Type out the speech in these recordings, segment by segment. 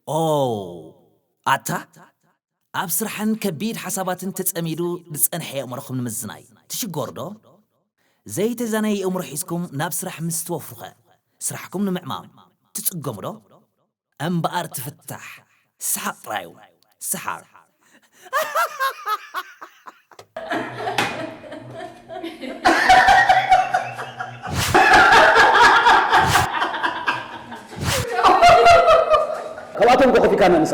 ኦ ኣታ ኣብ ስራሕን ከቢድ ሓሳባትን ተጸሚዱ ዝጸንሐ የእምሮኹም ንምዝናይ ትሽገሩ ዶ? ዘይተዛነየ የእምሮ ሒዝኩም ናብ ስራሕ ምስ ትወፍሩኸ ስራሕኩም ንምዕማም ትጽገሙ ዶ? እምበኣር ትፍታሕ ሰሓቕ ጥራዩ። ሰሓቕ። ካብኣቶም ኮ ከፊካ ንሳ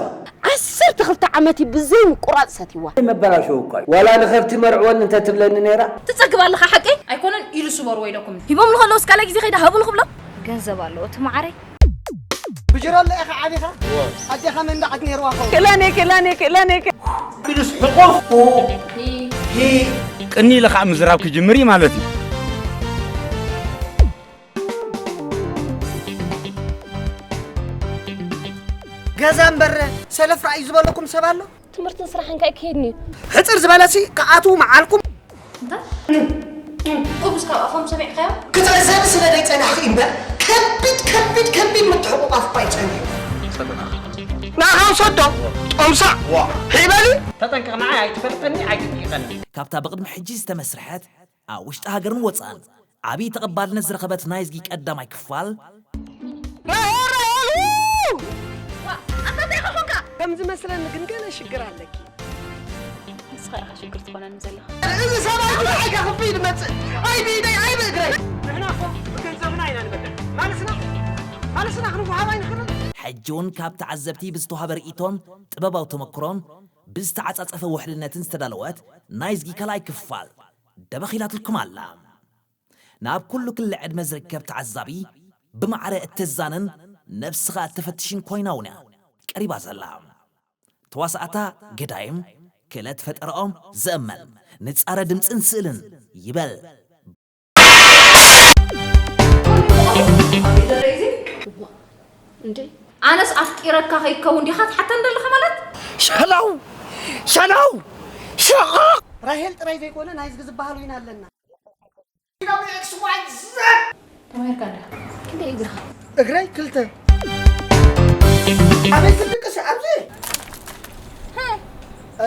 ዓሰርተ ክልተ ዓመት እዩ ብዘይ ምቁራፅ ሰትይዋ። መበላሸው እኳ እዩ። ዋላ ንኸብቲ መርዕወን እንተትብለኒ ነይራ። ትፀግብ ኣለኻ ሓቀይ? ኣይኮነን ኢሉ ስበርዎ ኢለኩም። ሂቦም ንኸለውስ ካልኣይ ግዜ ከይዳ ሃቡ ንኽብሎም? ገንዘብ ኣለዎ እቲ ማዓረይ። ብጅረሎ ኢኻ ዓቢኻ ኣዴኻ መንዳዓት ነይርዋ ኸው ክእለኒ ክእለኒ ክእለኒ ኢሉስ ሕቑፍ ቅኒ ኢለ ከዓ ምዝራብ ክጅምር እዩ ማለት እዩ። ገዛ እምበር ሰለፍ ረኣዩ ዝበለኩም ሰብ ኣሎ? ትምህርትን ስራሕን ከ ኣይክሄድን እዩ። ሕፅር ዝበለሲ ክኣትዉ መዓልኩም እንታይ? ቁብስ ካብ ኣፎም ሰሚዕካዮ? ክትዕዘቢ ስለ ዘይፀናሕኺ እምበር ከቢድ ከቢድ ከቢድ ምትሕቑቋፍ እኳ እዩ ፀኒሑ። ንዓኻ ውሰዶ ጦምሳ ሒበሊ ተጠንቀቕ ንዓይ ኣይትፈልጠኒ ኣይትጥቂቐኒ። ካብታ ብቕድሚ ሕጂ ዝተመስርሐት ኣብ ውሽጢ ሃገርን ወፃእን ዓብዪ ተቐባልነት ዝረኸበት ናይዝጊ ቀዳማይ ክፋል ኣንታ እንታይ ኾንካ? ከም ዝመስለኒ ግን ገለ ሽግር ኣለኪ። ንስኻ ኢኻ ሽግር ትኾነኒ ዘለኻ። እዚ ሰብኣይ ብድሓይ ከኽፍይ ዝመፅእ ኣይ ብኢደይ ኣይ ብእግረይ። ንሕና እኮ ብገንዘብና ኢና ንበልዕ። ማለትና ማለትና ክንወሃብ ኣይንኽእልን። ሕጂ እውን ካብ ተዓዘብቲ ብዝተዋህበ ርእይቶን ጥበባዊ ተመክሮን ብዝተዓጻጸፈ ውሕልነትን ዝተዳለወት ናይዝጊ ካልኣይ ክፋል ደበኺላትልኩም ኣላ። ናብ ኩሉ ክሊ ዕድመ ዝርከብ ተዓዛቢ ብማዕረ እተዛንን ነብስኻ እተፈትሽን ኮይና እውን እያ ቀሪባ ዘላ። ተዋሳእታ ገዳይም ክእለት ፈጠረኦም ዘእመን ንጻረ ድምጽን ስእልን ይበል። ኣነስ ኣፍቂረካ ከይከውን ዲኻ ትሓተን ዘለኻ ማለት? ሸላው ሸላው ሸቓቕ ራሄል ጥራይ ዘይኮነ ናይዝጊ ዝበሃል ዊን ኣለና። ተማሂርካ እንዲኻ? ክንደይ እግርኻ? እግረይ ክልተ። ኣበይ ትድቅሲ? ኣብዚ። እ፣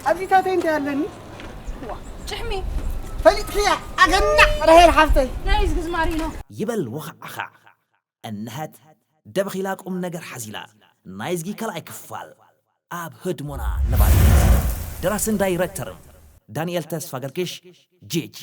ኣብዚ ታተይ እንታይ ኣለኒ? ዋ፣ ጭሕሚ። ፈሊጥክያ? ኣገናዕ ራሄል ሓፍተይ። ናይ ዝግዝ ማሪኖ። ይበል ወኻዕኻ። እንሀት ደበኺላ ቁም ነገር ሓዚላ ናይዝጊ ካልኣይ ክፋል ኣብ ህድሞና ነባሪ። ደራስን ዳይረክተርን ዳንኤል ተስፋ ገርግሽ ጂጂ።